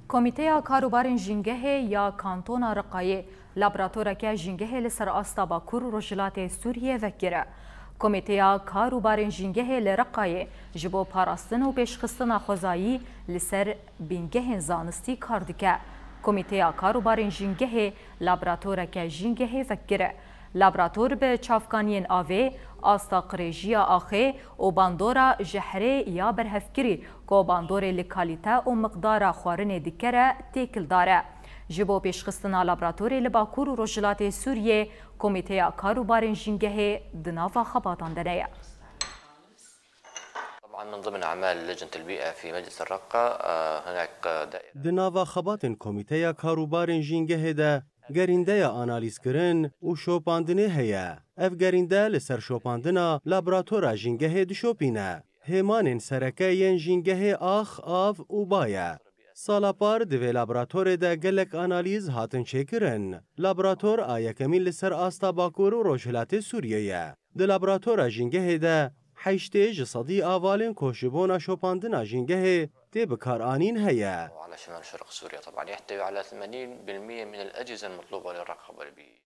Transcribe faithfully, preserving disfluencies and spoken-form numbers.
Komîteya Karûbarên Jîngehê ya Kantona Riqayê laboratoreke jîngehê li ser asta Bakur û Rojhilatê Sûriyê vekir. Komîteya Karûbarên Jîngehê li Riqayê ji bo parastin û pêşxistina xwezayî li ser bîngehên zanistî kar dike. Komîteya Karûbarên Jîngehê laboratoreke jîngehê vekir. Laborator bi çavkaniyên avê, asta qirêjiya axê û bandora jehrê ya berhevkirî ku bandorê li kalîte û miqdara xwarinê dikere têkildar e. Ji bo pêşxistina laboratorê li Bakur û Rojhilatê Sûriyê, Komîteya Karûbarên Jîngehê di nava xebatan de ne ye. طبعا من ضمن أعمال لجنة البيئة في مجلس الرقة، آه، هناك دائرة. Di nava xebatên Komîteya Karûbarên Jîngehê de gerîndeya analîzkirin û şopandinê heye. Ev gerînde li ser şopandina laboratora jîngehê dişopîne. Hêmanên sereke yên jîngehê ax, av û ba ye. Sala par di vê laboratorê de gelek analîz hatin çêkirin. Laborator a yekemîn li ser asta Bakur û Rojhilatê Sûriyê ye. Di laboratora jîngehê de heştê ji sedî avalên ku ji bona şopandina jîngehê tê bikaranîn heye. وعلى شمال شرق سوريا طبعا يحتوي على ثمانين بالمية من الأجهزة المطلوبة للرقابة البيئية.